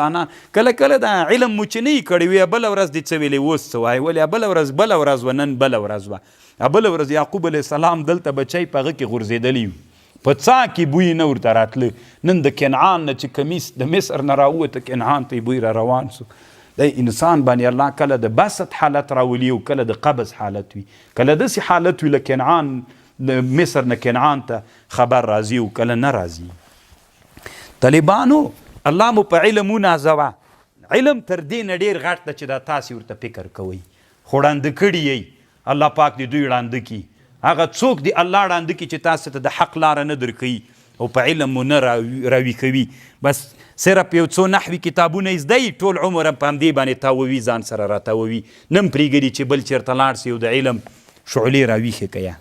انسانان کله کله دا علم مو چې نه یي کړی وي، بله ورځ دې څه ویلې، اوس څه وایې، ولې بله ورځ بله ورځ وه، نن بله ورځ وه. بله ورځ یعقوب علیه السلام دلته بچی په هغه کې غورځېدلی وي، په څاه کې بوی نه ورته راتله. نن د کنعان نه چې کمیس د مصر نه راووته، کنعان ته یې بوی را روان سو. د انسان باندې الله کله د بسط حالت راولي او کله د قبض حالت وي. کله داسې حالت وي له کنعان، د مصر نه کنعان ته خبر راځي او کله نه راځي. طالبانو الله مو په علم ونازوه. علم تر دې نه ډېر غټ ده چې دا تاسې ورته فکر کوئ، خو ړانده کړي یئ. الله پاک دې دوی ړانده کړي. هغه څوک دې الله ړانده کړي چې تاسې ته د حق لاره نه درښيي او په علم مو نه راویښوي. بس صرف یو څو نحوي کتابونه یې زده وي، ټول عمر هم په همدې باندې تاووي، ځان سره راتاووي، نه هم پرېږدي چې بل چېرته لاړ سي او د علم شعلې راویښې کړي.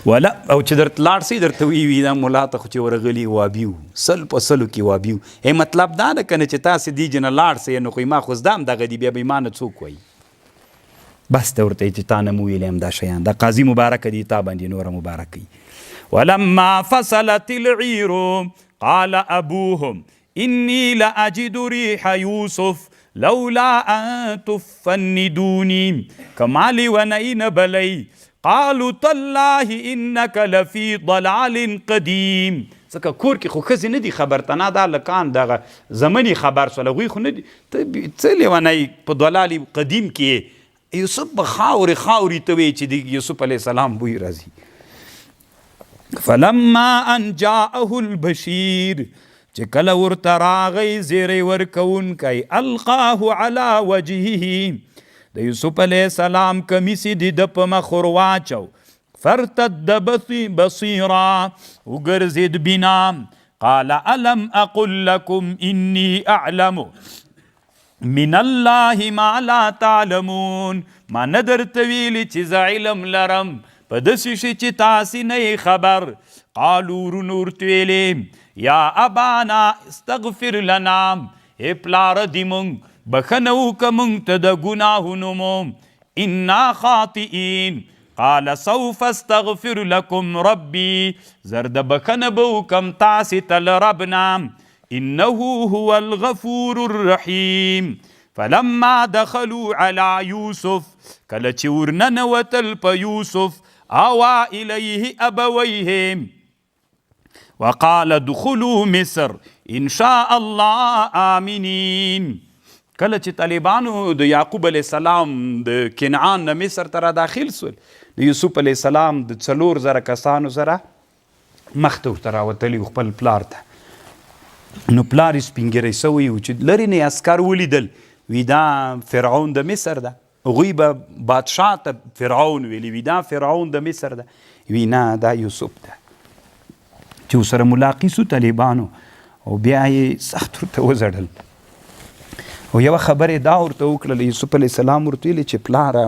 ولا او چې درته لاړ سي درته وی وی دا مولا ته خو چې ورغلي وابي وو، سل په سلو کې وابي وو. ای مطلب دا ده کنه چې تاسې دې جنه لاړ سئ نو خو ما خو زده هم دغه دي، بیا به ما نه څوک وایي. بس ته ورته چې تا نه مو ویلې هم دا شیان دا قاضي مبارک دی، تا باندې نوره مبارک وي. ولما فصلت العير قال ابوهم انی لاجد ریح یوسف لولا ان تفندونی، که ما لیونی نه بلئ. قالو تالله انک لفی ضلال قدیم. ځکه کور کې خو ښځې نه دي خبر، تنا دا هلکان دغه زمني خبر سول، هغوی خو نه دي. ته څه لیونی په ضلال قدیم کې یې؟ یوسف به خاورې خاورې ته وې چې د یوسف علیه السلام بوی راځي. فلما ان جاءه البشیر، چې کله ورته راغی زیری ورکوونکی، القاه علی وجهه، د یوسف علیه السلام کمیس یې د ده په مخ ور واچو، فارتد بصیرا، وګرځېد بینا. قال الم اقل لکم انی اعلم من الله ما لا تعلمون، ما نه درته ویلي چې زه علم لرم په داسې شي چې تاسې نه یې خبر. قالو، ورونو ورته ویلې، یا ابانا استغفر لنا، ای پلاره دې مونږ بښنه وکړه مونږ ته د ګناهونو مو، انا خاطئین. قال سوف استغفر لکم ربي، زر د بښنه به وکړم تاسې ته له رب نه، انه هو الغفور الرحیم. فلما دخلوا على یوسف، کله چې ورننوتل په یوسف، اوا الیه ابویه وقال ادخلوا مصر ان شاء الله آمنین. کله چې طالبانو د یعقوب علیه السلام د کنعان نه مصر ته را داخل سول، د یوسف علیه السلام د 4000 کسانو سره مخته ورته راوتلی خپل پلار ته. نو پلار یې سپینږیری سوی و، چې لرې نه یې عسکر ولیدل، وی دا فرعون د مصر ده. هغوی به بادشاه ته فرعون ویلی، وی دا فرعون د مصر ده. وی نه، دا یوسف ده. چې ورسره ملاقي سو طالبانو، او بیا یې سخت ورته وزړل او یوه خبره یې دا ورته وکړله. یوسف علیه السلام ورته ویلې چې پلاره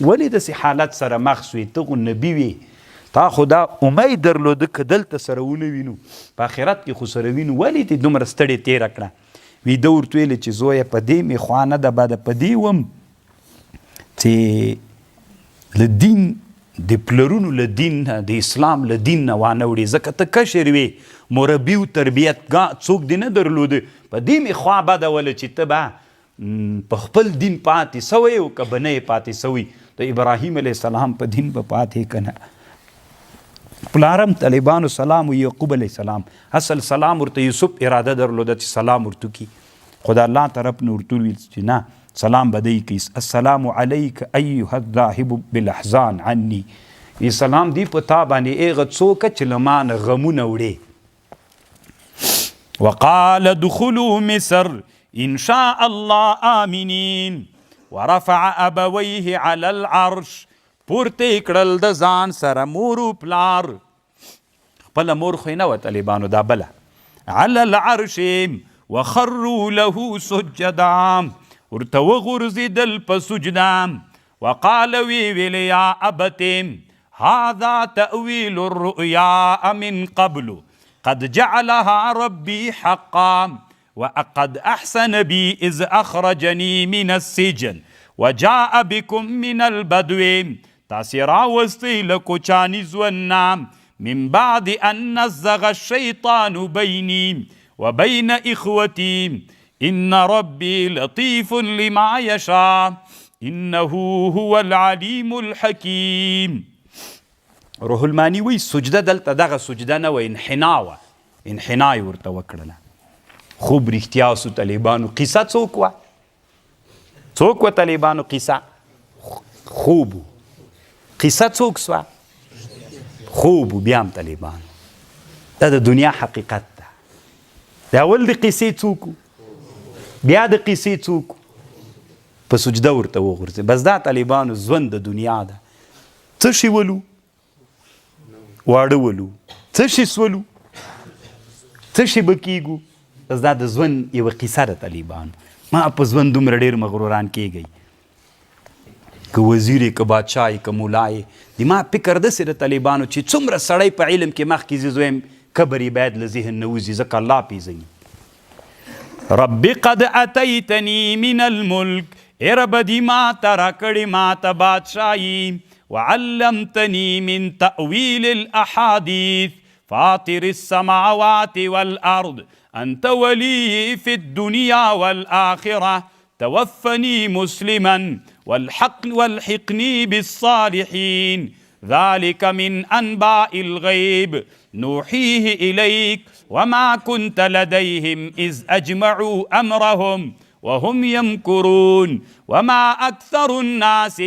ولې داسې حالت سره مخ سوې؟ ته خو نبي وې، تا خو دا امید درلوده که دلته سره ونه وینو په آخرت کې خو سره وینو، ولې دې دومره ستړې تېره کړه؟ وی ده ورته ویلې چې زویه په دې مې خوا نه ده بده، په دې وم چې له دین د پلرونو له دین نه، د اسلام له دین نه وانه وړي، ځکه ته کشر وې، مربي او تربیت څوک دې نه درلوده. په دې مې خوا بده وله چې ته به په خپل دین پاتې سوی او که به نه یې پاتې سوی، د ابراهیم علیه السلام په دین به پاتې که نه. پلارم طالبانو سلام و یعقوب علیه السلام اصل سلام ورته یوسف اراده درلوده چې سلام ورته کړي، خو د الله طرف نه ورته وویل چې نه، سلام به دی کوي. السلام علیک ایها الذاهب بالاحزان عني، وی سلام دی په تا باندې هغه څوک چې له ما نه غمونه وړي. وقال ادخلوا مصر ان شاء الله آمنین. ورفع ابويه على العرش، پورته یې کړل د ځان سره مور او پلار، خپله مور خو یې نه وه طالبانو، دا بله، علی العرش وخروا له سجدا، ورته وغورځېدل په سجده. وقال، وی ویل، یا ابت هذا تأویل الرؤیا من قبل قد جعلها ربي حقا وقد احسن بي اذ اخرجني من السجن وجاء بكم من البدو، تاسې راوستئ له کوچاني ژوند نه، من بعد ان نزغ الشیطان بیني وبين اخوتي ان ربي لطيف لما يشاء انه هو العليم الحكيم. روح المانی وی سجده دلته دغه سجده نه وه، انحنا وه، انحنا یې ورته وکړله. خوب رښتیا سو. طالبانو قصه څوک وه؟ څوک وه طالبانو قصه؟ خوب قصه څوک سوه؟ خوب بیا هم طالبانو. دا د دنیا حقیقت ده. د اول د قصې څوک، بیا د قصې څوک، په سجده ورته وغورځي. بس دا طالبانو ژوند د دنیا ده. څه شي ولو؟ واړه ولو. څه شي سولو؟ څه شي به کېږو؟ بس دا د ژوند یوه قصه ده طالبانو. ما په ژوند دومره ډېر مغروران کېږئ، که وزیر یې، که بادشاه یې، که ملا یې. د ما فکر داسې د طالبانو چې څومره سړی په علم کې مخکې ځي، زویم کبر یې باید له ذهن نه وځي، ځکه الله پېژني. رب قد اتیتنی من الملک، ای رب دی ما ته راکړې ما ته بادشاهي، وعلمتنی من تأویل الاحادیث فاطر السماوات والارض انت ولی فی الدنیا والآخرة توفني مسلما والحق والحقني بالصالحين ذلك من انباء الغيب نوحيه اليك وما كنت لديهم اذ اجمعوا امرهم وهم يمكرون وما اكثر الناس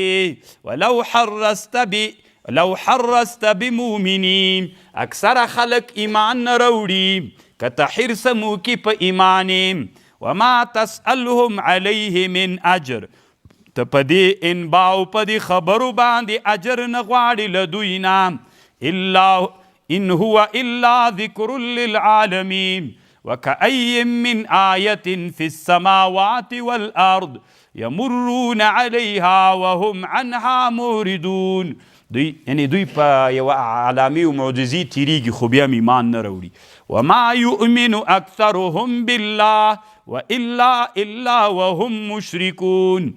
ولو حرست ب لو حرست بمؤمنين. اکثره خلک ایمان نه راوړي که ته حرص هم وکړي په ایمان. وما تسألهم علیه من اجر، ته په دې انباو په دې خبرو باندې اجر نه غواړي له دوی نه، الا ان هو الا ذکر للعالمین. وكأي من آية في السماوات والأرض يمرون عليها وهم عنها موردون. دوی یعنی دوی په یوه علامې او معجزې تیریږي خو بیا هم ایمان نه راوړي. وما یؤمن اکثرهم بالله والا الا وهم مشرکون.